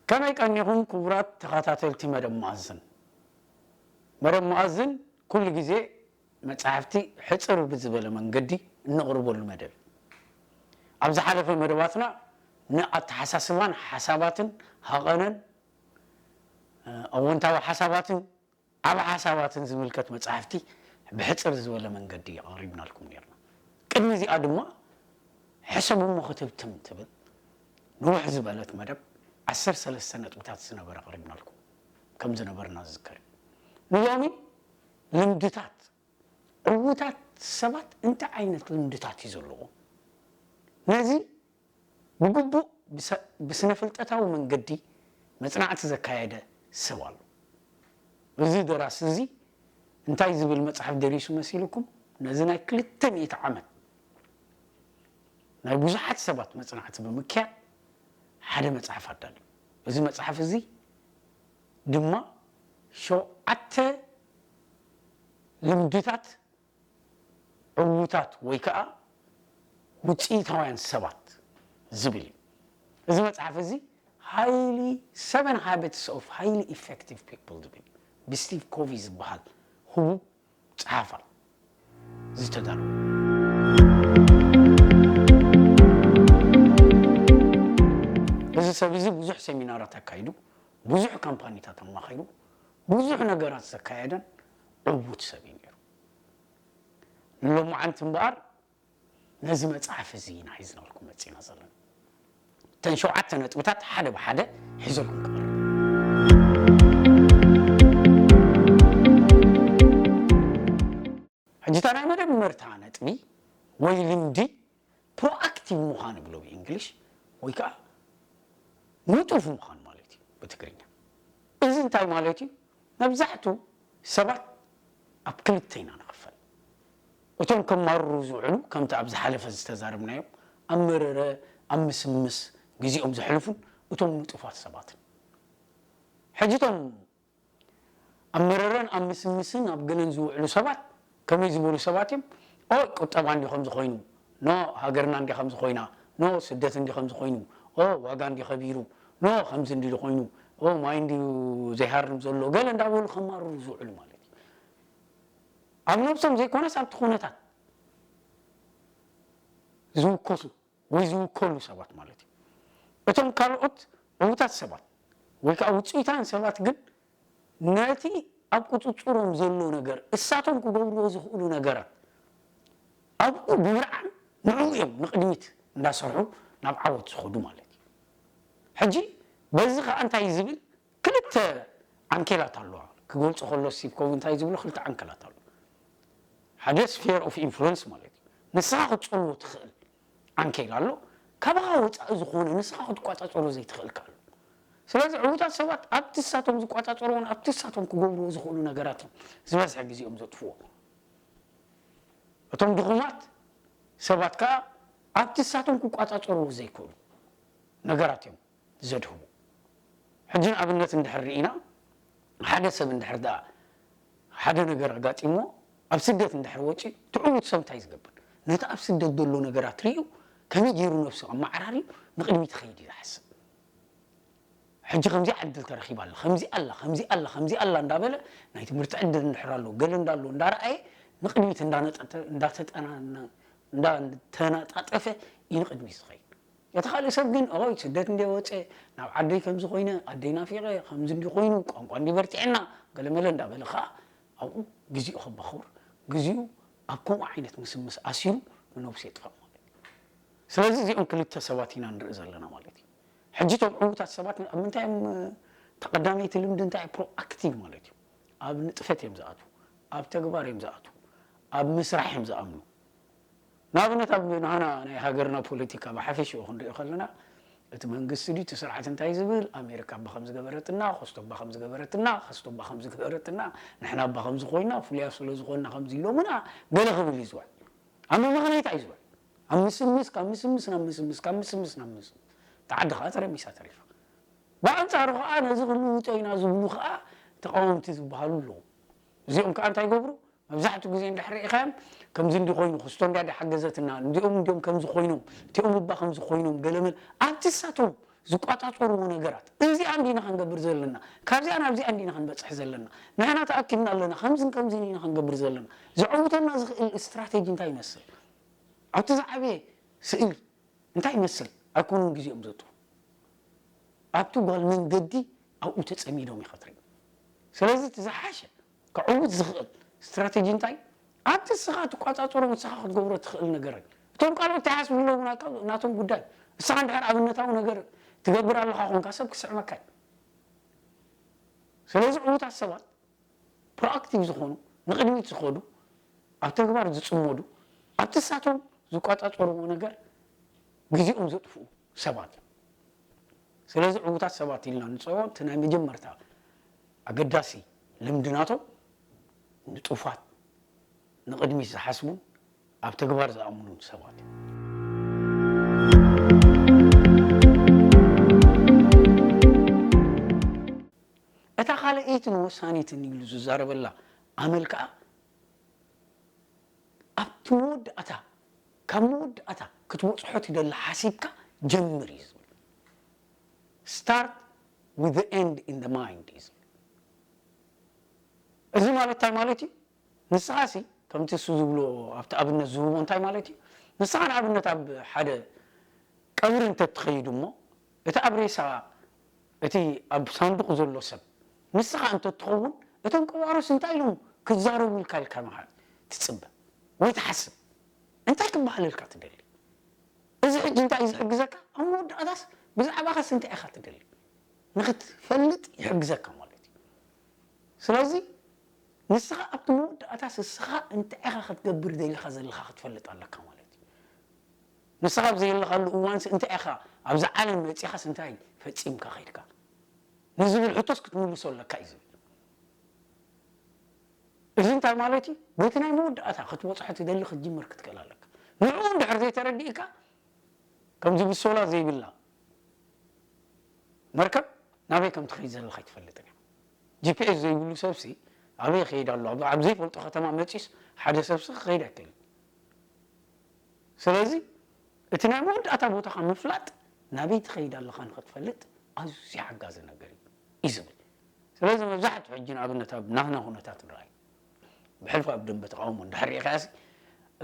ከመይ ቀኒኹም ክቡራት ተኸታተልቲ መደብ መኣዝን? መደብ መኣዝን ኩሉ ግዜ መጻሕፍቲ ሕጽር ብዝበለ መንገዲ እነቕርበሉ መደብ እዩ። ኣብ ዝሓለፈ መደባትና ንኣተሓሳስባን ሓሳባትን ሃቐነን፣ እ፣ ኣወንታዊ ሓሳባትን ዓቢ ሓሳባትን ዝምልከት መጻሕፍቲ ብሕጽር ዝበለ መንገዲ ኣቕሪብናልኩም ነርና። ቅድሚ እዚኣ ድማ ሕሰቡ እሞ ክትብትም ትብል ንውሕ ዝበለት መደብ ዓሰርተ ሰለስተ ነጥብታት ዝነበረ ኣቕሪብናልኩም ከም ዝነበርና ዝዝከር እዩ። ንሎሚ ልምድታት፣ ዕዉታት ሰባት እንታይ ዓይነት ልምድታት እዩ ዘለዎም? ነዚ ብግቡእ ብሰ-፣ ብስነ ፍልጠታዊ መንገዲ መጽናዕቲ ዘካየደ ሰብ ኣሎ። እዚ ደራሲ እዚ እንታይ ዝብል መጽሓፍ ደሪሱ መሲልኩም? ነዚ ናይ ክልተ ሚእቲ ዓመት ናይ ብዙሓት ሰባት መጽናዕቲ ብምክያድ ሓደ መጽሓፍ ኣዳልዩ። እዚ መጽሓፍ እዚ ድማ ሸውዓተ ልምድታት ዕዉታት ወይ ከዓ ውፅኢታውያን ሰባት ዝብል እዩ። እዚ መጽሓፍ እዚ ሃይሊ፣ Seven Habits of Highly Effective People ዝብል ብስቲቭ ኮቪ ዝበሃል ህቡብ ጸሓፋይ ዝተዳለወ። እዚ ሰብ እዚ ብዙሕ ሴሚናራት ኣካይዱ፣ ብዙሕ ካምፓኒታት ኣማኺሩ፣ ብዙሕ ነገራት ዘካየደን ዕዉት ሰብ እዩ ነይሩ። ንሎማዓንቲ እምበኣር ነዚ መጽሓፍ እዚ ኢና ሒዝናልኩም መጺና ዘለና። እተን ሸውዓተ ነጥብታት ሓደ ብሓደ ሒዘልኩም ክቐርብ። ሕጂ እታ ናይ መደመርታ ነጥቢ ወይ ልምዲ ፕሮኣክቲቭ ምዃን ይብሎ ብእንግሊሽ፣ ወይ ከዓ ንጡፍ ምዃን ማለት እዩ ብትግርኛ። እዚ እንታይ ማለት እዩ? መብዛሕቱ ሰባት ኣብ ክልተ ኢና ንኽፈል። እቶም ከማርሩ ዝውዕሉ፣ ከምቲ ኣብ ዝሓለፈ ዝተዛረብናዮም፣ ኣብ መረረ፣ ኣብ ምስምስ ግዜኦም ዘሕልፉን እቶም ንጡፋት ሰባትን። ሕጂ እቶም ኣብ መረረን ኣብ ምስምስን ኣብ ገለን ዝውዕሉ ሰባት ከመይ ዝበሉ ሰባት እዮም? ኦ፣ ቁጠባ እንዲ ከምዚ ኮይኑ፣ ኖ፣ ሃገርና እንዲ ከምዚ ኮይና፣ ኖ፣ ስደት እንዲ ከምዚ ኮይኑ፣ ኦ፣ ዋጋ እንዲ ከቢሩ፣ ኖ፣ ከምዚ እንዲ ኮይኑ፣ ኦ፣ ማይ እንዲ ዘይሃርም ዘሎ፣ ገለ እንዳበሉ ከማርሩ ዝውዕሉ ማለት እዩ። ኣብ ነብሶም ዘይኮነስ ኣብቲ ኩነታት ዝውከሱ ወይ ዝውከሉ ሰባት ማለት እዩ። እቶም ካልኦት ዕዉታት ሰባት ወይ ከዓ ውፅኢታን ሰባት ግን ነቲ ኣብ ቁፅፅሮም ዘሎ ነገር፣ እሳቶም ክገብርዎ ዝኽእሉ ነገራት ኣብኡ ብምርዓም ንዕኡ እዮም ንቕድሚት እንዳሰርሑ ናብ ዓወት ዝኸዱ ማለት እዩ። ሕጂ በዚ ከዓ እንታይ እዩ ዝብል? ክልተ ዓንኬላት ኣለዋ። ክገልጾ ከሎ ስቲቭ ኮቪ እንታይ ዝብሎ ክልተ ዓንኬላት ኣለዋ። ሓደ ስፌር ኦፍ ኢንፍሉንስ ማለት እዩ። ንስኻ ክትጸልዎ ትኽእል ዓንኬል ኣሎ። ካባኻ ወጻኢ ዝኾነ ንስኻ ክትቆጻጸሮ ዘይትኽእል ኣሎ። ስለዚ ዕዉታት ሰባት ኣብቲ ንሳቶም ዝቆጻጸርዎን ኣብቲ ንሳቶም ክገብርዎ ዝኽእሉ ነገራት እዮም ዝበዝሐ ግዜኦም ዘጥፍዎ። እቶም ድኹማት ሰባት ከኣ ኣብቲ ንሳቶም ክቆጻጸርዎ ዘይክእሉ ነገራት እዮም ዘድህቡ። ሕጂ ንኣብነት እንድሕር ርኢና፣ ሓደ ሰብ እንድሕር ደኣ ሓደ ነገር ኣጋጢምዎ ኣብ ስደት እንድሕር ወጺኡ፣ እቲ ዕዉት ሰብ እንታይ ዝገብር? ነቲ ኣብ ስደት ዘሎ ነገራት ርእዩ ከመይ ገይሩ ነብሱ ኣመዓራርዩ ንቕድሚት ይኸይድ እዩ ዝሓስብ። ሕጂ ከምዚኣ ዕድል ተረኺባ ኣላ፣ ከምዚኣ ኣላ፣ ከምዚኣ ኣላ፣ ከምዚኣ ኣላ እንዳበለ ናይ ትምህርቲ ዕድል እንድሕር ኣሎ፣ ገለ እንዳሎ እንዳረኣየ ንቕድሚት እንዳነጠተ-፣ እንዳተጠና-፣ እንዳተናጣጠፈ እዩ ንቕድሚት ዝኸይድ። እቲ ካልእ ሰብ ግን ኦይ ስደት እንደ ወፀ ናብ ዓደይ ከምዚ ኮይነ ኣደይ ናፊቐ ከምዚ እንዲ ኮይኑ ቋንቋ እንዲ በርቲዐና ገለመለ እንዳበለ ከዓ ኣብኡ ግዜኡ ከባኽር ግዜኡ ኣብ ከምኡ ዓይነት ምስምስ ኣሲሩ ንነብሱ የጥፋእ ማለት እዩ። ስለዚ እዚኦም ክልተ ሰባት ኢና ንርኢ ዘለና ማለት እዩ። ሕጂ እቶም ዕዉታት ሰባት ኣብ ምንታይ እዮም? ተቐዳመይቲ ልምዲ እንታይ ፕሮኣክቲቭ ማለት እዩ። ኣብ ንጥፈት እዮም ዝኣትዉ፣ ኣብ ተግባር እዮም ዝኣትዉ፣ ኣብ ምስራሕ እዮም ዝኣምኑ። ንኣብነት ኣብ ናህና ናይ ሃገርና ፖለቲካ ብሓፈሽኡ ክንሪኦ ከለና እቲ መንግስቲ ድዩ እቲ ስርዓት እንታይ ዝብል ኣሜሪካ እባ ከም ዝገበረትና ኮስቶባ ከም ዝገበረትና ከስቶባ ከም ዝገበረትና ንሕና እባ ከም ዝኾይና ፍሉያ ስለ ዝኾንና ከምዚ ኢሎምና ገለ ክብል እዩ ዝውዕል። ኣብ መመኽነይታ እዩ ዝውዕል። ኣብ ምስምስ ካብ ምስምስ ናብ ምስምስ ካብ ምስምስ ናብ ምስምስ እታ ዓዲ ከዓ ተረሚሳ ተሪፋ። ብኣንፃሩ ከዓ ነዚ ክንልውጦ ኢና ዝብሉ ከዓ ተቃወምቲ ዝበሃሉ ኣለዉ። እዚኦም ከዓ እንታይ ይገብሩ? መብዛሕትኡ ግዜ እንድሕር ርኢኻዮም ከምዚ እንዲ ኮይኑ ክስቶ እንዲያ ሓገዘትና እንዲኦም እንዲኦም ከምዚ ኮይኖም እቲኦም እባ ከምዚ ኮይኖም ገለመል ኣብቲ ሳቶም ዝቋጻጸርዎ ነገራት፣ እዚኣ እንዲና ክንገብር ዘለና፣ ካብዚኣ ናብ እዚኣ እንዲና ክንበጽሕ ዘለና፣ ንሕና ተኣኪብና ኣለና፣ ከምዝን ከምዝን ኢና ክንገብር ዘለና። ዘዕውተና ዝኽእል ስትራቴጂ እንታይ ይመስል? ኣብቲ ዝዓበየ ስእሊ እንታይ ይመስል? ኣይኮኑን ግዜኦም ዘጥፉ። ኣብቲ ጓል መንገዲ ኣብኡ ተጸሚዶም ኢኻ ትርኢ። ስለዚ እቲ ዝሓሸ ከዕውት ዝኽእል ስትራቴጂ እንታይ? ኣብቲ ንስኻ ትቋጻጸሮ ንስኻ ክትገብሮ ትኽእል ነገር እዩ። እቶም ካልኦት እንታይ ይሓስቡ ኣለዉ ናካ-፣ ናቶም ጉዳይ። ንስኻ እንድሕር ኣብነታዊ ነገር ትገብር ኣለኻ ኾንካ ሰብ ክስዕመካ እዩ። ስለዚ ዕዉታት ሰባት ፕሮኣክቲቭ ዝኾኑ፣ ንቕድሚት ዝኸዱ፣ ኣብ ተግባር ዝጽመዱ፣ ኣብቲ ንሳቶም ዝቋጻጸርዎ ነገር ግዜኦም ዘጥፍኡ ሰባት እዮም። ስለዚ ዕዉታት ሰባት ኢልና ንጽውዖ እቲ ናይ መጀመርታ ኣገዳሲ ልምዲ ናቶም ንጡፋት፣ ንቕድሚት ዝሓስቡን ኣብ ተግባር ዝኣምኑን ሰባት እዮም። እታ ካልኣይትን ወሳኒትን ኢሉ ዝዛረበላ ኣመል ከኣ ኣብቲ መወዳእታ፣ ካብ መወዳእታ ክትበጽሖ ትደሊ ሓሲብካ ጀምር እዩ ዝብል። Start with the end in the mind እዩ ዝብል። እዚ ማለት እንታይ ማለት እዩ? ንስኻሲ ከምቲ እሱ ዝብሎ ኣብቲ ኣብነት ዝህቦ እንታይ ማለት እዩ? ንስኻ ንኣብነት ኣብ ሓደ ቀብሪ እንተትኸይድ እሞ እቲ ኣብ ሬሳ እቲ ኣብ ሳንዱቕ ዘሎ ሰብ ንስኻ እንተትኸውን እቶም ቀባሮስ እንታይ ኢሎም ክዛረቡልካ ኢልካ መሓ ትጽበ ወይ ትሓስብ? እንታይ ክበሃለልካ ትደሊ? እዚ ሕጂ እንታይ እዩ ዝሕግዘካ? ኣብ መወዳእታስ ብዛዕባኻስ እንታይ ኢኻ ትደሊ? ንኽትፈልጥ ይሕግዘካ ማለት እዩ። ስለዚ ንስኻ ኣብቲ መወዳእታስ ንስኻ እንታይ ኢኻ ክትገብር ደሊኻ ዘለኻ ክትፈልጥ ኣለካ ማለት እዩ። ንስኻ ኣብ ዘየለኻሉ እዋንስ እንታይ ኢኻ ኣብዛ ዓለም መጺኻስ እንታይ ፈጺምካ ከይድካ ንዝብል ሕቶስ ክትምልሶ ኣለካ እዩ ዝብል። እዚ እንታይ ማለት እዩ? በቲ ናይ መወዳእታ ክትበጽሖ ትደሊ ክትጅምር ክትክእል ኣለካ። ንዕኡ እንድሕር ዘይተረዲእካ ከምዚ ብሶላ ዘይብላ መርከብ ናበይ ከም ትኸይድ ዘለኻ ኣይትፈልጥን ኢኻ። ጂፒኤስ ዘይብሉ ሰብሲ ኣበይ ይኸይድ ኣሎ? ኣብ ዘይፈልጦ ከተማ መጺስ ሓደ ሰብሲ ክኸይድ ኣይክእልን። ስለዚ እቲ ናይ መወዳእታ ቦታኻ ምፍላጥ ናበይ ትኸይድ ኣለኻ ንኽትፈልጥ ኣዝዩ ሓጋዚ ነገር እዩ እዩ ዝብል። ስለዚ መብዛሕትኡ ሕጂ ንኣብነት ኣብ ናህና ኩነታት ንርኣይ ብሕልፊ ኣብ ደንበ ተቃውሞ እንድሕር ሪኢኻሲ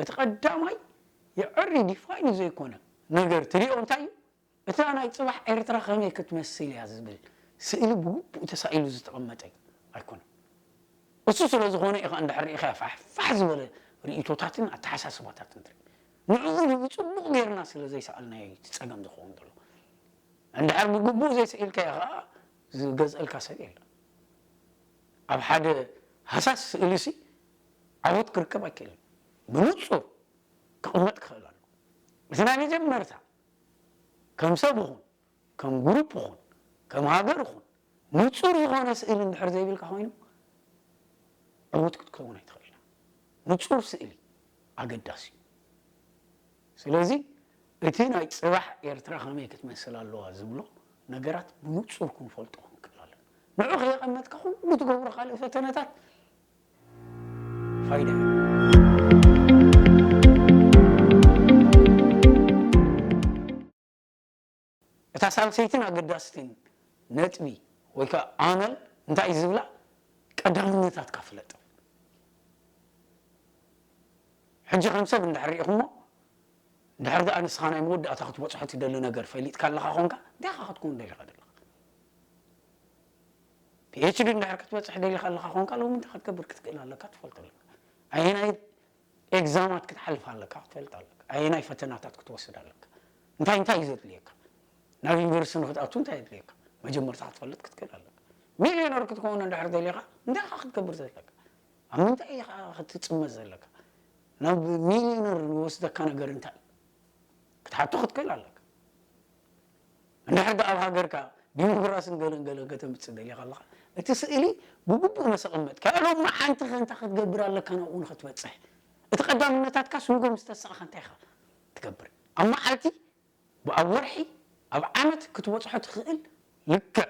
እቲ ቀዳማይ የዕሪ ዲፋይን ዘይኮነ ነገር ትሪኦ እንታይ እዩ? እታ ናይ ጽባሕ ኤርትራ ከመይ ክትመስል እያ ዝብል ስእሊ ብግቡእ ተሳኢሉ ዝተቐመጠ ኣይኮነን። እሱ ስለ ዝኾነ ኢኻ እንድሕር ርኢኻ ፋሕፋሕ ዝበለ ርእይቶታትን ኣተሓሳስባታትን ትርኢ። ንዕኡ ንብጽቡቕ ጌርና ስለ ዘይሰኣልናዮ እዩ እቲ ጸገም ዝኸውን ዘሎ። እንድሕር ብግቡእ ዘይስኢልካዮ ኸኣ ዝገዝአልካ ሰብ የለን። ኣብ ሓደ ሃሳስ ስእሊሲ ዓወት ክርከብ ኣይክእልን። ብንጹር ክቕመጥ ክኽእል ኣለዎ። እቲ ናይ መጀመርታ ከም ሰብ ይኹን ከም ግሩፕ ይኹን ከም ሃገር ይኹን ንጹር ዝኾነ ስእሊ እንድሕር ዘይብልካ ኮይኑ ዕዉት ክትከውን ኣይትኽእልን። ንጹር ስእሊ ኣገዳሲ እዩ። ስለዚ እቲ ናይ ጽባሕ ኤርትራ ከመይ ክትመስል ኣለዋ ዝብሎ ነገራት ብንጹር ክንፈልጦ ክንክእል ኣለና። ንዑ ከየቐመጥካ ኩሉ ትገብሮ ካልእ ፈተነታት ፋይዳ የብሉን። እታ ሳልሰይትን ኣገዳስትን ነጥቢ ወይ ከዓ ኣመል እንታይ እዩ ዝብላ? ቀዳምነታትካ ፍለጥ። ሕጂ ከም ሰብ እንድሕር ርኢኹሞ፣ እንድሕር ደኣ ንስኻ ናይ መወዳእታ ክትበጽሖ ትደሊ ነገር ፈሊጥካ ኣለኻ ኾንካ፣ እንታይ ኢኻ ክትከውን ደሊኻ ዘለኻ? ፒ ኤች ዲ እንድሕር ክትበጽሕ ደሊኻ ኣለኻ ኾንካ፣ ሎሚ እንታይ ክትገብር ክትክእል ኣለካ ትፈልጥ ኣለካ። ኣየናይ ኤግዛማት ክትሓልፍ ኣለካ ክትፈልጥ ኣለካ። ኣየናይ ፈተናታት ክትወስድ ኣለካ። እንታይ እንታይ እዩ ዘድልየካ? ናብ ዩኒቨርሲቲ ንክትኣቱ እንታይ የድልየካ? መጀመርታ ክትፈልጥ ክትክእል ኣለካ። ሚልዮነር ክትከውን እንድሕር ደሊኻ እንታይ ኢኻ ክትገብር ዘለካ? ኣብ ምንታይ ኢኻ ክትጽመት ዘለካ? ናብ ሚልዮነር ዝወስደካ ነገር እንታይ እዩ? ክትሓቶ ክትክእል ኣለካ። እንድሕር ደኣ ኣብ ሃገርካ ዲሞክራስን ገለን ገለን ከተምጽእ ደሊኻ ኣለኻ፣ እቲ ስእሊ ብግቡእ መሰቐመጥካ፣ ሎሚ ሓንቲ ከ እንታይ ክትገብር ኣለካ ናብኡ ንኽትበጽሕ? እቲ ቀዳምነታትካስ ንጎ ምስ ተሳእኻ እንታይ ኢኻ ትገብር? ኣብ መዓልቲ፣ ኣብ ወርሒ፣ ኣብ ዓመት ክትበጽሖ ትኽእል ልክዕ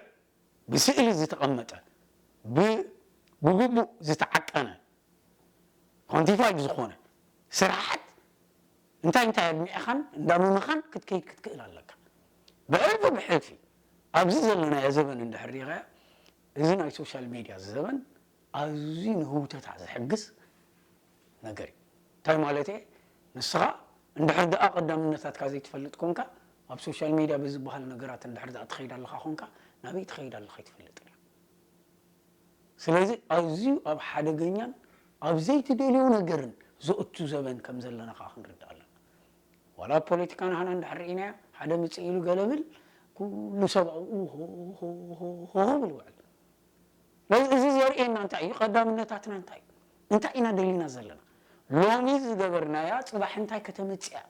ብስእሊ ዝተቐመጠ፣ ብ-፣ ብግቡእ ዝተዓቀነ፣ ኳንቲፋይድ ዝኾነ ስራሓት እንታይ እንታይ ኣድሚዕኻን እንዳመመኻን ክትከይድ ክትክእል ኣለካ። ብሕልፊ ብሕልፊ ኣብዚ ዘለናዮ ዘበን እንድሕር ሪኢኻዮ፣ እዚ ናይ ሶሻል ሜድያ ዘበን ኣዝዩ ንህውተታ ዝሕግዝ ነገር እዩ። እንታይ ማለት እየ? ንስኻ እንድሕር ደኣ ቀዳምነታትካ ዘይትፈልጥ ኮንካ፣ ኣብ ሶሻል ሜድያ ብዝበሃል ነገራት እንድሕር ደኣ ትኸይድ ኣለኻ ኮንካ፣ ናበይ ትኸይድ ኣለኻ ኣይትፈልጥን እያ። ስለዚ ኣዝዩ ኣብ ሓደገኛን ኣብ ዘይትደልዮ ነገርን ዘእቱ ዘበን ከም ዘለና ከዓ ክንርዳእ ኣለና። ዋላ ኣብ ፖለቲካ ንሕና እንድሕር ርኢናዮ፣ ሓደ ምፅእ ኢሉ ገለብል፣ ኩሉ ሰብ ኣብኡ ሆ ሆ ሆ ሆ ክብል ይውዕል። ስለዚ እዚ ዘርእየና እንታይ እዩ? ቀዳምነታትና እንታይ እዩ? እንታይ ኢና ደሊና ዘለና? ሎሚ ዝገበርናያ ፅባሕ እንታይ ከተምፅእ እያ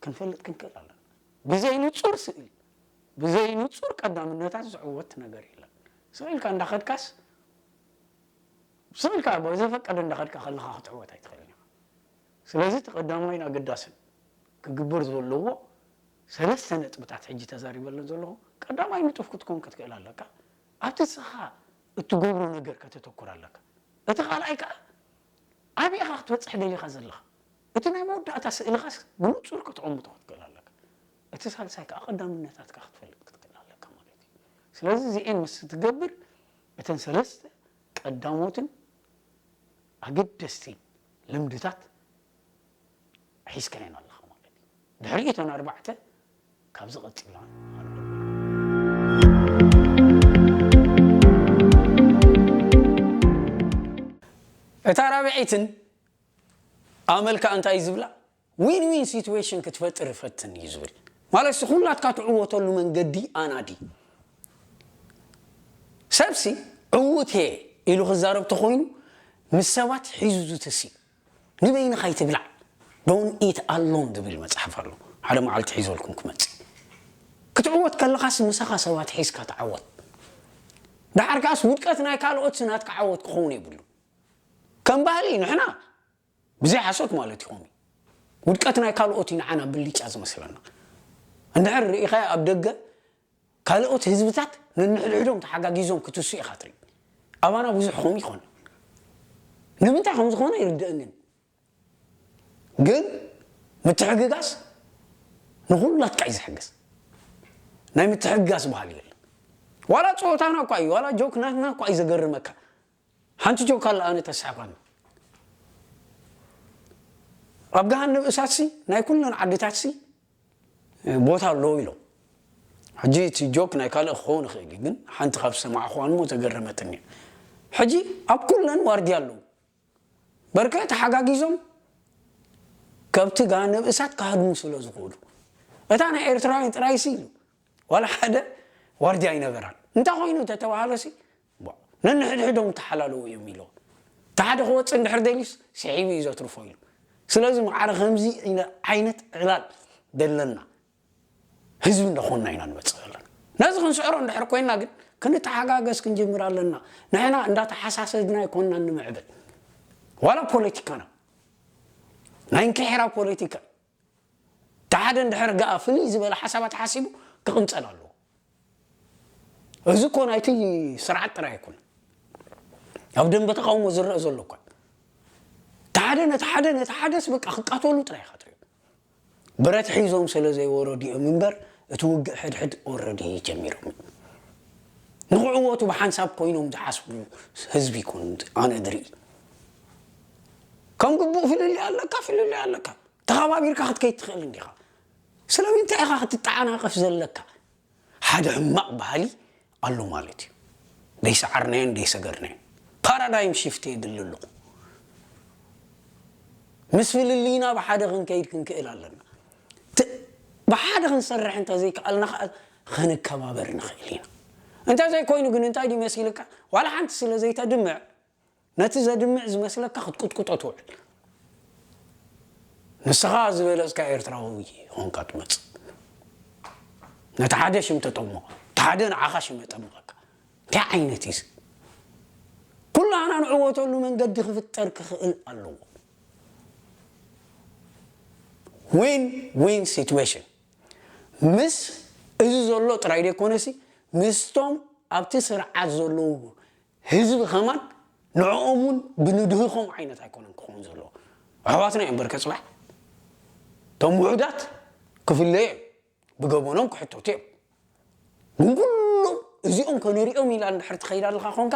ክንፈልጥ ክንክእል ኣለና። ብዘይ ንፁር ስእሊ፣ ብዘይ ንፁር ቀዳምነታት ዝዕወት ነገር የለን። ስቕ ኢልካ እንዳኸድካስ ስቕ ኢልካ ብዘፈቀደ እንዳኸድካ ከለኻ ክትዕወት ኣይትኽእልን ኢኻ። ስለዚ እቲ ቀዳማይን ኣገዳስን ክግበር ዘለዎ ሰለስተ ነጥብታት ሕጂ ተዛሪበለን ዘለኹ፣ ቀዳማይ ንጡፍ ክትኮን ክትክእል ኣለካ። ኣብቲ ንስኻ እትገብሮ ነገር ከተተኩር ኣለካ። እቲ ካልኣይ ከኣ ኣበይ ኢኻ ክትበጽሕ ደሊኻ ዘለኻ? እቲ ናይ መወዳእታ ስእልኻስ ብንጹር ከተቐምጦ ክትክእል ኣለካ። እቲ ሳልሳይ ከኣ ቀዳምነታትካ ክትፈልጥ ክትክእል ኣለካ ማለት እዩ። ስለዚ እዚኤን ምስ ትገብር እተን ሰለስተ ቀዳሞትን ኣገደስቲ ልምድታት ሒዝካየን ኣለኻ ማለት እዩ። ድሕሪ እተን ኣርባዕተ ካብዚ ቀጺልና እታ ራብዐይትን ኣመልካ እንታይ ዝብላ ዊን ዊን ሲትዌሽን ክትፈጥር ፈትን እዩ ዝብል። ማለት ኩላትካ ትዕወተሉ መንገዲ ኣናዲ። ሰብሲ ዕውት እየ ኢሉ ክዛረብ ተኾይኑ ምስ ሰባት ሒዙ ዝትሲ ንበይንኻ ይትብላዕ። ዶን ኢት ኣሎን ዝብል መፅሓፍ ኣሎ። ሓደ መዓልቲ ሒዘልኩም ክመፅእ። ክትዕወት ከለኻስ ምሳኻ ሰባት ሒዝካ ተዓወት። ደሓር ከኣስ ውድቀት ናይ ካልኦት ናትካ ዓወት ክኸውን የብሉ። ከም ባህሊ ንሕና ብዘይ ሓሶት ማለት ይኾም ውድቀት ናይ ካልኦት እዩ ንዓና ብልጫ ዝመስለና። እንድሕር ርኢኻዮ ኣብ ደገ ካልኦት ህዝብታት ነንሕድሕዶም ተሓጋጊዞም ክትሱ ኢኻ ትርኢ። ኣባና ብዙሕ ኾም ይኾን ንምንታይ ከም ዝኾነ ይርድእንን ግን ምትሕግጋዝ ንኹላትካ እዩ ዝሕግዝ። ናይ ምትሕግጋዝ ባህሊ የለን። ዋላ ፀወታና እኳ እዩ ዋላ ጆክ ናትና እኳ እዩ ዘገርመካ። ሓንቲ ጆክ ኣላ ኣነ ተስሓቋኒ። ኣብ ገሃነብ እሳትሲ ናይ ኩለን ዓድታትሲ ቦታ ኣለዎ ኢሎም። ሕጂ እቲ ጆክ ናይ ካልእ ክኸውን ይኽእል እዩ ግን ሓንቲ ካብ ዝሰማዕኹዋ እሞ ተገረመትኒ። ሕጂ ኣብ ኩለን ዋርድያ ኣለዉ። በርከ ተሓጋጊዞም ከብቲ ገሃነብ እሳት ክሃድሙ ስለ ዝኽእሉ እታ ናይ ኤርትራውያን ጥራይሲ ኢሉ ዋላ ሓደ ዋርድያ ኣይነበራን። እንታይ ኮይኑ ተተባሃለሲ ነንሕድሕዶም ተሓላለዉ እዮም ኢለዎ። እቲ ሓደ ክወፅእ እንድሕር ደልዩስ ስዒቡ እዩ ዘትርፎ ኢሉ። ስለዚ ማዕረ ከምዚ ዓይነት ዕላል ደለና ህዝቢ እንዳኾንና ኢና ንመፅእ ዘለና። ነዚ ክንስዕሮ እንድሕር ኮይንና ግን ክንተሓጋገዝ ክንጅምር ኣለና። ንሕና እንዳተሓሳሰድና ኣይኮንና ንምዕብል ዋላ ፖለቲካና ናይ እንክሕራ ፖለቲካ ተሓደ እንድሕር ገኣ ፍልይ ዝበለ ሓሳባት ሓሲቡ ክቕንፀል ኣለዎ። እዚ እኮ ናይቲ ስርዓት ጥራይ ኣይኮነ ኣብ ደንበ ተቃውሞ ዝረአ ዘሎ እኳ ተሓደ ነቲ ሓደ ነቲ ሓደስ በቃ ክቃተሉ ጥራይ ኢኻ ትሪኦ። ብረት ሒዞም ስለ ዘይወረዱ እዮም እምበር እቲ ውግእ ሕድሕድ ኦረዲ ጀሚሮም ንክዕወቱ ብሓንሳብ ኮይኖም ዝሓስቡ ህዝቢ ይኮኑ። ኣነ ዝርኢ ከም ግቡእ ፍልልይ ኣለካ ፍልልይ ኣለካ ተኸባቢርካ ክትከይድ ትኽእል እንዲኻ። ስለምንታይ ኢኻ ክትጠዓናቐፍ ዘለካ? ሓደ ሕማቕ ባህሊ ኣሎ ማለት እዩ። ደይሰዓርናዮን ደይሰገርናዮን ፓራዳይም ሽፍት የድሊ ኣለኹ። ምስ ፍልልይና ብሓደ ክንከይድ ክንክእል ኣለና። ት- ብሓደ ክንሰርሕ እንተ ዘይከኣልና ከዓ ክንከባበር ንኽእል ኢና። እንተ ዘይኮይኑ ግን እንታይ ድዩ መሲልካ? ዋላ ሓንቲ ስለ ዘይተድምዕ ነቲ ዘድምዕ ዝመስለካ ክትቁጥቁጦ ትውዕል። ንስኻ ዝበለጽካ ኤርትራዊ ኾንካ ትመጽእ። ነቲ ሓደ ሽም ተጠምቖ፣ እቲ ሓደ ንዓኻ ሽም የጠምቐካ። እንታይ ዓይነት እዩ እዚ? ኩላህና ንዕወተሉ መንገዲ ክፍጠር ክኽእል ኣለዎ። ዊን ዊን ሲትዌሽን ምስ እዚ ዘሎ ጥራይ ደይኮነሲ ምስቶም ኣብቲ ስርዓት ዘለዉ ህዝቢ ከማን ንዕኦም እውን ብንድህኾም ዓይነት ኣይኮነን ክኸውን ዘለዎ። ኣሕዋትና እዮም በርከ ፅባሕ እቶም ውሑዳት ክፍለዩ እዮም ብገበኖም ክሕተቱ እዮም። ግን ኩሎም እዚኦም ከነሪኦም ኢላ እንድሕር ትኸይድ ኣለኻ ኮንካ፣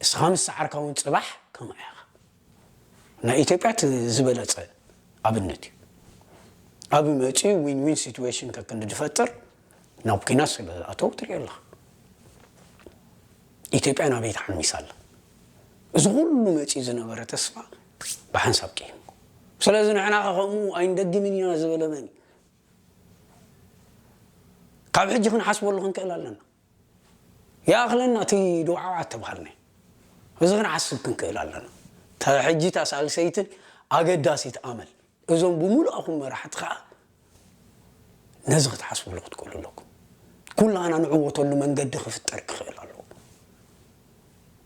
እስኻ ምስ ሰዓርካ እውን ጽባሕ ከምኡ ኢኻ። ናይ ኢትዮጵያ እቲ ዝበለጸ ኣብነት እዩ። ኣብ መጺኡ ዊን ዊን ሲትዌሽን ከክንዲ ዝፈጥር ናብ ኲናት ስለ ዝኣተው ትሪኦ ኣለኻ። ኢትዮጵያ ናበይ ተሓሚሳ ኣላ? እዚ ኩሉ መጺኡ ዝነበረ ተስፋ ብሓንሳብ ቀይሙ። ስለዚ ንሕና ከ ከምኡ ኣይንደግምን ኢና ዝበለ መን እዩ? ካብ ሕጂ ክንሓስበሉ ክንክእል ኣለና። ይኣኽለና እቲ ድውዓው ኣተባሃልናዮ። እዚ ክንሓስብ ክንክእል ኣለና። እታ ሕጂ እታ ሳልሰይትን ኣገዳሲት ኣመል፣ እዞም ብምሉኣኹም መራሕቲ ከኣ ነዚ ክትሓስብሉ ክትክእሉ ኣለኩም። ኩላና ንዕወተሉ መንገዲ ክፍጠር ክኽእል ኣለዎ።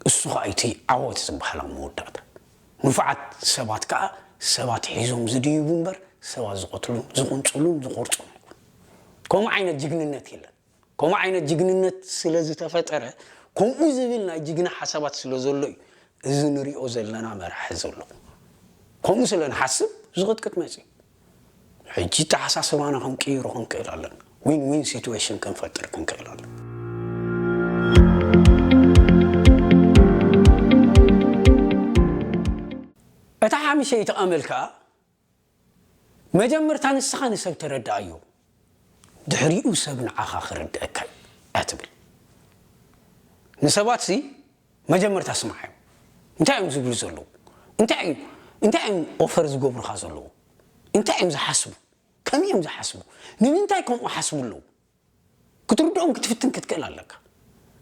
እሱ ኸኣ እቲ ዓወት ዝበሃል ኣብ መወዳእታ። ንፉዓት ሰባት ከኣ ሰባት ሒዞም ዝድይቡ እምበር ሰባት ዝቐትሉን ዝቕንጽሉን ዝቖርጹን ኣይኮኑን። ከምኡ ዓይነት ጅግንነት የለን። ከምኡ ዓይነት ጅግንነት ስለ ዝተፈጠረ፣ ከምኡ ዝብል ናይ ጅግና ሓሳባት ስለ ዘሎ እዩ እዚ ንሪኦ ዘለና መራሒ ዘሎ። ከምኡ ስለ ንሓስብ ዝቕጥቅጥ መጺኡ። ሕጂ ኣተሓሳስባና ክንቅይሮ ክንክእል ኣለና። ዊን ዊን ሲትዌሽን ክንፈጥር ክንክእል ኣለና። እታ ሓምሸይቲ ኣመል ከኣ መጀመርታ ንስኻ ንሰብ ተረድኣዮ፣ ድሕሪኡ ሰብ ንዓኻ ክርድኣካ እዩ እያ ትብል። ንሰባትሲ መጀመርታ ስምዓዮም። እንታይ እዮም ዝብሉ ዘለዉ? እንታይ እዩ እንታይ እዮም ኦፈር ዝገብሩኻ ዘለዉ? እንታይ እዮም ዝሓስቡ? ከመይ እዮም ዝሓስቡ? ንምንታይ ከምኡ ሓስቡ ኣለዉ? ክትርድኦም ክትፍትን ክትክእል ኣለካ።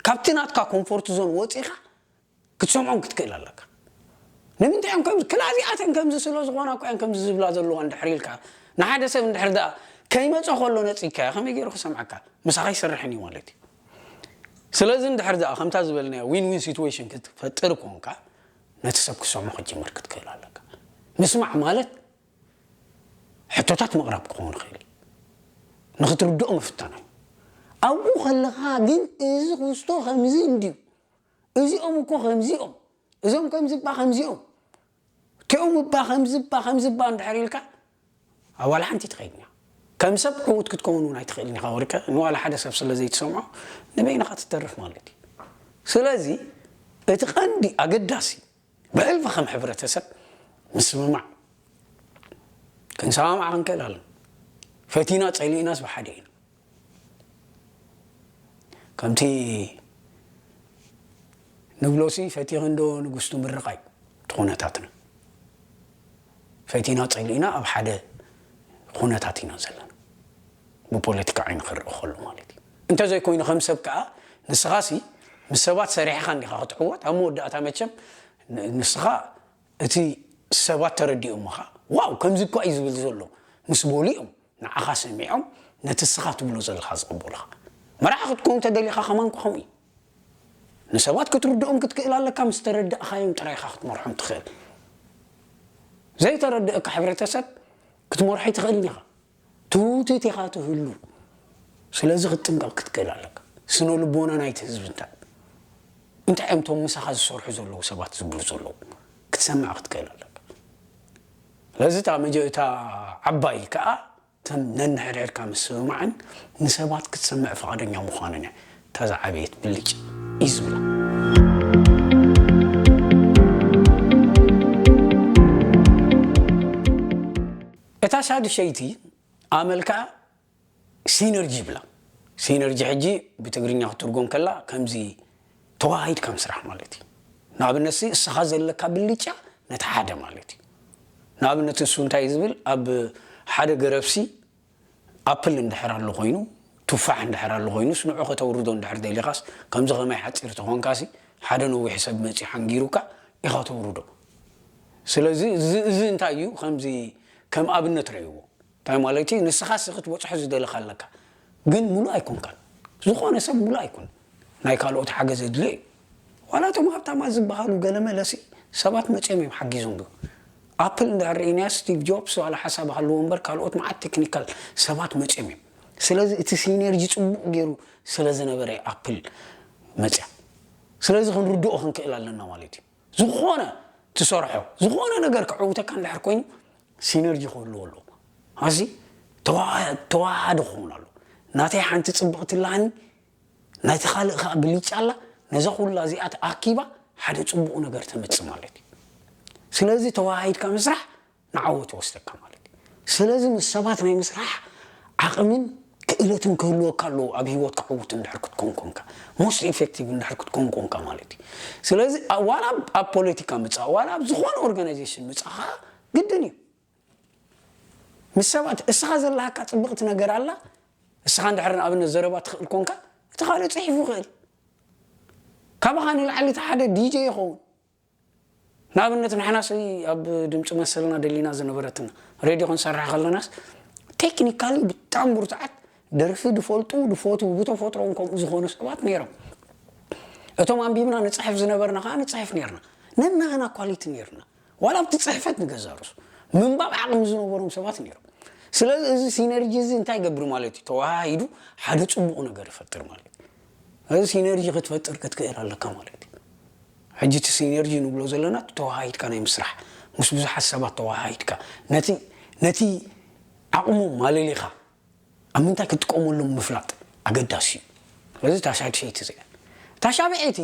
ካብቲ ናትካ ኮምፎርት ዞን ወጺኻ ክትሰምዖም ክትክእል ኣለካ። ንምንታይ እዮም ከምዚ ክላዚኣተን ከምዚ ስለ ዝኾና እኮ እየን ከምዚ ዝብላ ዘለዋ እንድሕር ኢልካ ንሓደ ሰብ እንድሕር ደኣ ከይመጸ ከሎ ነጺግካዮ ከመይ ገይሩ ክሰምዓካ? ምሳኻ ይሰርሕን እዩ ማለት እዩ። ስለዚ እንድሕር ደኣ ከምታ ዝበልናዮ ዊን ዊን ሲትዌሽን ክትፈጥር ኮንካ ነቲ ሰብ ክሰምዖ ክትጅምር ክትክእል ኣለካ። ምስማዕ ማለት ሕቶታት ምቕራብ ክኸውን ይኽእል እዩ። ንኽትርድኦ ምፍታን እዩ። ኣብኡ ከለኻ ግን እዚ ክስቶ ከምዚ እንድዩ፣ እዚኦም እኮ ከምዚኦም፣ እዞም ከምዚ እባ ከምዚኦም፣ እቲኦም እባ ከምዚ እባ ከምዚ እባ እንድሕር ኢልካ ኣብ ዋላ ሓንቲ ትኸይድን ኢኻ። ከም ሰብ ዕዉት ክትከውን እውን ኣይትኽእልን ኢኻ። ወርቀ ንዋላ ሓደ ሰብ ስለ ዘይትሰምዖ ንበይንኻ ትተርፍ ማለት እዩ። ስለዚ እቲ ቀንዲ ኣገዳሲ ብሕልፊ ከም ሕብረተሰብ ምስምማዕ ክንሰማማዕ ክንክእል ኣለና። ፈቲና ጸሊእናስ ብሓደ ኢና። ከምቲ ንብሎሲ ፈቲኺ እንዶ ንጉስ ትምርቓይ እቲ ኩነታትና። ፈቲና ጸሊእና ኣብ ሓደ ኩነታት ኢና ዘለና። ብፖለቲካ ዓይኒ ክርእ ከሎ ማለት እዩ። እንተዘይኮይኑ ከም ሰብ ከኣ ንስኻሲ ምስ ሰባት ሰሪሕኻ እንዲኻ ክትዕወት። ኣብ መወዳእታ መቸም ን- ንስኻ እቲ ሰባት ተረዲኦምኻ ዋው ከምዚ እኳ እዩ ዝብል ዘሎ ምስ በሉ እዮም ንዓኻ ሰሚዖም ነቲ እስኻ ትብሎ ዘለኻ ዝቕበሉኻ። መራሒ ክትከውን ተደሊኻ ከማን ከምኡ እዩ። ንሰባት ክትርድኦም ክትክእል ኣለካ፣ ምስ ተረዳእኻዮም ጥራይ ኢኻ ክትመርሖም ትኽእል። ዘይተረድእካ ሕብረተሰብ ክትመርሖ ኣይትኽእልን ኢኻ። ትውትት ኢኻ ትህሉ። ስለዚ ክትጥንቀቕ ክትክእል ኣለካ። ስነ ልቦና ናይቲ ህዝቢ እንታይ እንታይ እዮም እቶም ምሳኻ ዝሰርሑ ዘለዉ ሰባት ዝብሉ ዘለዉ ክትሰምዕ ክትክእል ኣለካ። ስለዚ እታ መጀ እታ ዓባይ ከኣ እተን ነንሕድሕድካ ምስምማዕን ንሰባት ክትሰምዕ ፍቓደኛ ምዃንን እያ እታ ዝዓበየት ብልጭ እዩ ዝብላ። እታ ሳድሸይቲ ኣመል ከኣ ሲነርጂ ይብላ። ሲነርጂ ሕጂ ብትግርኛ ክትርጎም ከላ ከምዚ ተዋሃሂድካ ምስራሕ ማለት እዩ። ንኣብነት ሲ እስኻ ዘለካ ብልጫ ነቲ ሓደ ማለት እዩ። ንኣብነት እሱ እንታይ እዩ ዝብል ኣብ ሓደ ገረብሲ ኣፕል እንድሕር ኣሎ ኮይኑ ቱፋሕ እንድሕር ኣሎ ኮይኑስ ንዑ ከተውርዶ እንድሕር ደሊኻስ ከምዚ ከማይ ሓፂር ተኾንካሲ ሓደ ነዊሕ ሰብ መፂ ሓንጊሩካ ኢኻ ተውርዶ። ስለዚ እዚ እዚ እንታይ እዩ ከምዚ ከም ኣብነት ረእይዎ። እንታይ ማለት እዩ ንስኻ ሲ ክትበፅሖ ዝደለኻ ኣለካ ግን ሙሉእ ኣይኮንካን። ዝኾነ ሰብ ሙሉእ ኣይኮን። ናይ ካልኦት ሓገዝ የድልዮ እዩ። ዋላ እቶም ሃብታማት ዝበሃሉ ገለመለሲ ሰባት መፅኦም እዮም ሓጊዞም ዶ ኣፕል እንድሕር ርኢናዮ ስቲቭ ጆብስ ዋላ ሓሳብ ሃለዎ እምበር ካልኦት መዓት ቴክኒካል ሰባት መፅኦም እዮም። ስለዚ እቲ ሲነርጂ ፅቡቕ ገይሩ ስለ ዝነበረ ኣፕል መፅያ። ስለዚ ክንርድኦ ክንክእል ኣለና ማለት እዩ። ዝኾነ ትሰርሖ ዝኾነ ነገር ክዕውተካ እንድሕር ኮይኑ ሲነርጂ ክህልዎ ኣለዎ። ኣዚ ተዋሃዶ ክኸውን ኣሎ። ናተይ ሓንቲ ፅብቕቲ ላኒ ናይቲ ካልእ ከዓ ብልጫ ኣላ። ነዛ ኩላ እዚኣ ተኣኪባ ሓደ ፅቡቕ ነገር ተምፅእ ማለት እዩ። ስለዚ ተወሃሂድካ ምስራሕ ንዓወት ይወስደካ ማለት እዩ። ስለዚ ምስ ሰባት ናይ ምስራሕ ዓቕምን ክእለትን ክህልወካ ኣለዎ፣ ኣብ ህይወትካ ዕዉት እንድሕር ክትኮን ኮንካ፣ most effective እንድሕር ክትኮን ኮንካ ማለት እዩ። ስለዚ ዋላ ኣብ ፖለቲካ ምፃእ፣ ዋላ ኣብ ዝኾነ ኦርጋናይዜሽን ምፃእ ከዓ ግድን እዩ። ምስ ሰባት እስኻ ዘለካ ፅብቕቲ ነገር ኣላ። እስኻ እንድሕር ንኣብነት ዘረባ ትኽእል ኮንካ፣ እቲ ካልእ ፅሒፉ ይኽእል። ካባኻ ንላዕሊ እቲ ሓደ ዲጄ ይኸውን። ንኣብነት ንሕናስ ኣብ ድምፂ መሰልና ደሊና ዝነበረትና ሬድዮ ክንሰርሕ ከለናስ ቴክኒካሊ ብጣዕሚ ብርቱዓት፣ ደርፊ ዝፈልጡ ዝፈትዉ፣ ብተፈጥሮም ከምኡ ዝኾኑ ሰባት ነይሮም። እቶም ኣንቢብና ንፅሕፍ ዝነበርና ከዓ ንፅሕፍ ነይርና። ነናህና ኳሊቲ ነይርና። ዋላ ኣብቲ ፅሕፈት ንገዛርሱ ምንባብ ዓቕሚ ዝነበሮም ሰባት ነይሮም። ስለዚ እዚ ሲነርጂ እዚ እንታይ ይገብር ማለት እዩ? ተወሃሂዱ ሓደ ፅቡቕ ነገር ይፈጥር ማለት እዩ። እዚ ሲነርጂ ክትፈጥር ክትክእል ኣለካ ማለት እዩ። ሕጂ እቲ ሲነርጂ ንብሎ ዘለና ተወሃሂድካ ናይ ምስራሕ፣ ምስ ብዙሓት ሰባት ተወሃሂድካ ነቲ ነቲ ዓቕሞም ማለሊኻ ኣብ ምንታይ ክትጥቀመሎም ምፍላጥ ኣገዳሲ እዩ። ስለዚ እታ ሻድሸይቲ እዚኣ፣ እታ ሻብዐይቲ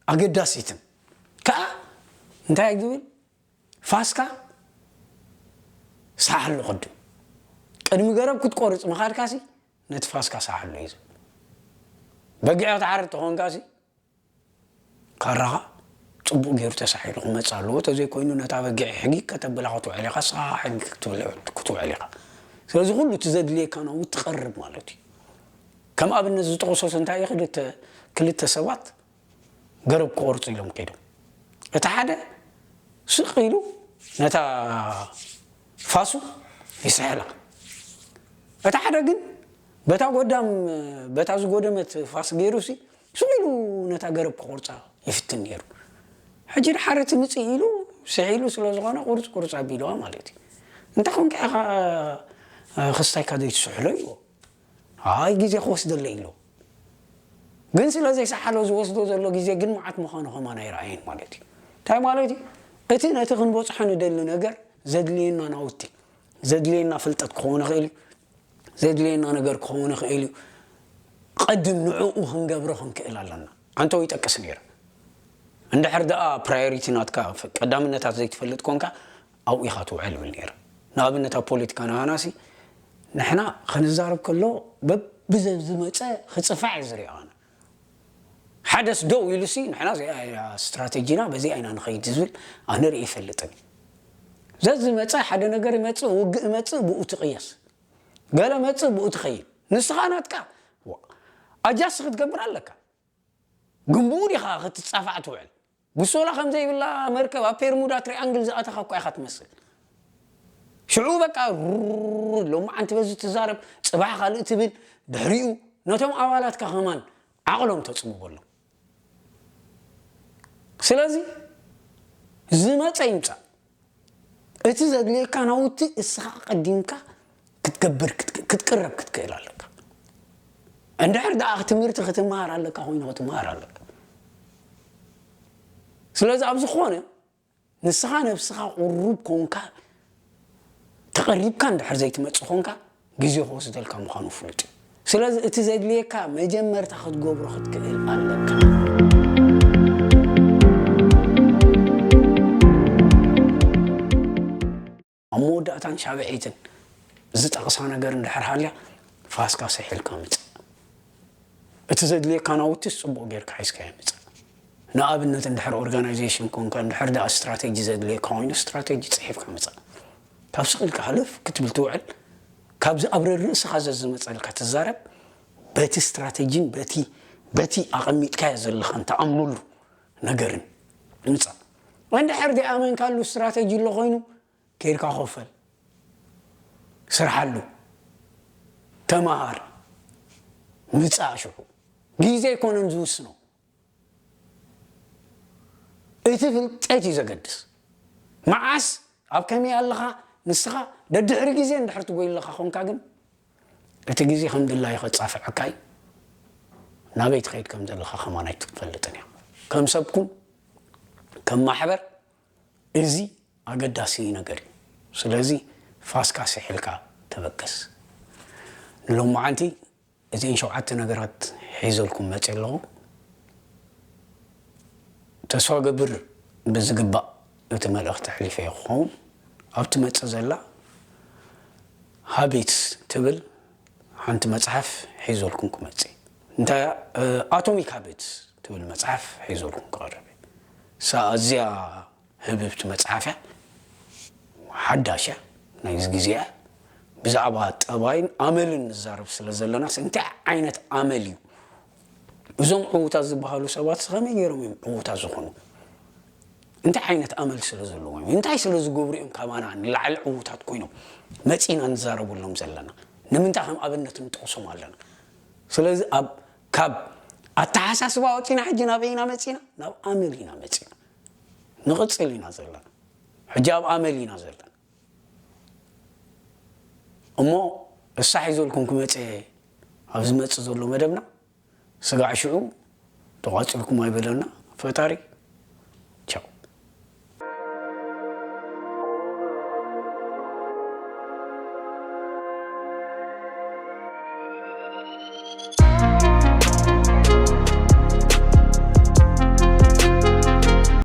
ኣገዳሲትን ከዓ እንታይ እዩ ዝብል? ፋስካ ሳሓሉ ቅድም፣ ቅድሚ ገረብ ክትቆርፅ ምኻድካሲ ነቲ ፋስካ ሳሓሉ እዩ ዝብል። በጊዕ ክትሓርድ ተኾንካሲ ካራኻ ፅቡቕ ገይሩ ተሳሒሉ ክመፅእ ኣለዎ። ተዘይኮይኑ ነታ በጊዕ ሕጊ ከተብላ ክትውዕል ኢኻ፣ ንስኻ ሕጊ ክትብል ክትውዕል ኢኻ። ስለዚ ኩሉ እቲ ዘድልየካ ናብኡ ትቐርብ ማለት እዩ። ከም ኣብነት ዝጠቕሶስ እንታይ እዩ? ክልተ ክልተ ሰባት ገረብ ክቆርፁ ኢሎም ከይዶም፣ እቲ ሓደ ስቕ ኢሉ ነታ ፋሱ ይስሕላ፣ እቲ ሓደ ግን በታ ጎዳም በታ ዝጎደመት ፋስ ገይሩሲ ስቕ ኢሉ ነታ ገረብ ክቆርፃ ይፍትን ነይሩ። ሕጂ ድሓር እቲ ምፅእ ኢሉ ስሒሉ ስለ ዝኾነ ቁርፅ ቁርፅ ኣቢልዋ ማለት እዩ። እንታይ ኮንካ ኢኻ ክስታይካ ዘይትስሕሎ ኢልዎ። ኣይ ግዜ ክወስደለይ ኢልዎ። ግን ስለ ዘይሰሓሎ ዝወስዶ ዘሎ ግዜ ግን መዓት ምዃኑ ከማን ኣይረኣየን ማለት እዩ። እንታይ ማለት እዩ? እቲ ነቲ ክንበፅሖ ንደሊ ነገር ዘድልየና ናውቲ፣ ዘድልየና ፍልጠት ክኸውን ይኽእል እዩ፣ ዘድልየና ነገር ክኸውን ይኽእል እዩ። ቀድም ንዕኡ ክንገብሮ ክንክእል ኣለና። ኣንተው ይጠቅስ ነይረ። እንድሕር ደኣ ፕራዮሪቲ ናትካ ቀዳምነታት ዘይትፈልጥ ኮንካ ኣብኡ ኢኻ ትውዕል ብል ነይረ። ንኣብነት ኣብ ፖለቲካ ንሃናሲ ንሕና ክንዛረብ ከሎ በብዘብ ዝመፀ ክፅፋዕ እየ ዝሪኦ ኣነ። ሓደስ ደው ኢሉሲ ንሕና እዚኣ እያ ስትራቴጂና፣ በዚኣ ኢና ንኸይድ ዝብል ኣነ ርኢ ይፈልጥን እዩ። ዘዝመፀ ሓደ ነገር ይመፅእ፣ ውግእ ይመፅእ፣ ብኡ ትቕየስ። ገለ መፅእ ብኡ ትኸይድ። ንስኻ ናትካ ዋ፣ ኣጃስ ክትገብር ኣለካ። ግን ብኡ ዲኻ ክትፃፋዕ ትውዕል? ብሶላ ከም ዘይብላ መርከብ ኣብ ፔርሙዳ ትሪኣንግል ዝኣተኻ እኳ ኢኻ ትመስል። ሽዑ በቃ ሩር፣ ሎማዓንቲ በዚ ትዛረብ፣ ፅባሕ ካልእ ትብል፣ ድሕሪኡ ነቶም ኣባላትካ ከማን ዓቕሎም ተፅብበሎም። ስለዚ ዝመፀ ይምፃእ፣ እቲ ዘድልየካ ናውቲ እስኻ ቀዲምካ ክትገብር ክትክ- ክትቅረብ ክትክእል ኣለካ። እንድሕር ደኣ ትምህርቲ ክትመሃር ኣለካ ኮይኑ ክትመሃር ኣለካ። ስለዚ ኣብ ዝኾነ ንስኻ ነብስኻ ቁሩብ ኮንካ ተቐሪብካ እንድሕር ዘይትመጽእ ኮንካ ግዜ ክወስደልካ ምዃኑ ፍሉጥ እዩ። ስለዚ እቲ ዘድልየካ መጀመርታ ክትገብሮ ክትክእል ኣለካ። ኣብ መወዳእታን ሻብዐይትን ዝጠቕሳ ነገር እንድሕር ሃልያ ፋስካ ስሒልካ ምጽእ። እቲ ዘድልየካ ናውትስ ጽቡቕ ጌርካ ሒዝካዮ ምጻእ። ንኣብነት እንድሕር ኦርጋናይዜሽን ኮንካ እንድሕር ደኣ ስትራቴጂ ዘድልየካ ኮይኑ ስትራቴጂ ጽሒፍካ ምጻእ። ካብ ስቕ ኢልካ ሕልፍ ክትብል ትውዕል፣ ካብዚ ኣብ ርእስኻ ዘዝመጸልካ ትዛረብ፣ በቲ ስትራቴጂን በቲ በቲ ኣቐሚጥካዮ ዘለኻን ትኣምነሉ ነገርን ምጻእ። እንድሕር ዘይኣመንካሉ ስትራቴጂ ኣሎ ኮይኑ ከይድካ ኮፈል፣ ስርሓሉ፣ ተመሃር፣ ምጻእ ሽዑ። ግዜ ኣይኮነን ዝውስኖ፣ እቲ ፍልጠት እዩ ዘገድስ። መዓስ ኣብ ከመይ ኣለኻ ንስኻ ደድሕሪ ግዜ እንድሕር ትጎይ ኣለኻ ኾንካ ግን እቲ ግዜ ከም ድላዩ ከጻፍዐካ እዩ። ናበይ ትኸይድ ከም ዘለኻ ከማን ኣይትፈልጥን እያ። ከም ሰብ ኩን ከም ማሕበር እዚ ኣገዳሲ ነገር እዩ። ስለዚ ፋስካ ስሒልካ ተበገስ። ንሎማዓንቲ እዚአን ሸውዓተ ነገራት ሒዘልኩም መፅእ ኣለኹ። ተስፋ ገብር ብዝግባእ እቲ መልእኽቲ ኣሕሊፈ ክኸውን ኣብ ትመፅእ ዘላ ሃቢትስ ትብል ሓንቲ መፅሓፍ ሒዘልኩም ክመፅእ። እንታይ እ፣ ኣቶሚክ ሃቢትስ ትብል መፅሓፍ ሒዘልኩም ክቐርብ እየ። እሳ ኣዝያ ህብብቲ መፅሓፍ እያ። ሓዳሽ እያ፣ ናይዚ ግዜ እያ። ብዛዕባ ጠባይን ኣመልን ንዛረብ ስለ ዘለና እንታይ ዓይነት ኣመል እዩ? እዞም ዕዉታት ዝበሃሉ ሰባት ከመይ ገይሮም እዮም ዕዉታት ዝኾኑ? እንታይ ዓይነት ኣመል ስለ ዘለዎም እዮም? እንታይ ስለ ዝገብሩ እዮም ካባና ንላዕሊ ዕዉታት ኮይኖም መፂና ንዛረበሎም ዘለና? ንምንታይ ከም ኣብነት ንጠቕሶም ኣለና? ስለዚ ኣብ ካብ ኣተሓሳስባ ወፂና ሕጂ ናበይ ኢና መፂና? ናብ ኣመል ኢና መፂና። ንቕፅል ኢና ዘለና። ሕጂ ኣብ ኣመል ኢና ዘለና። እሞ እሳ ሒዘልኩም ክመፀ ኣብ ዝመፅእ ዘሎ መደብና ስጋዕ ሽዑ ተቋፂርኩም ኣይበለና ፈጣሪ።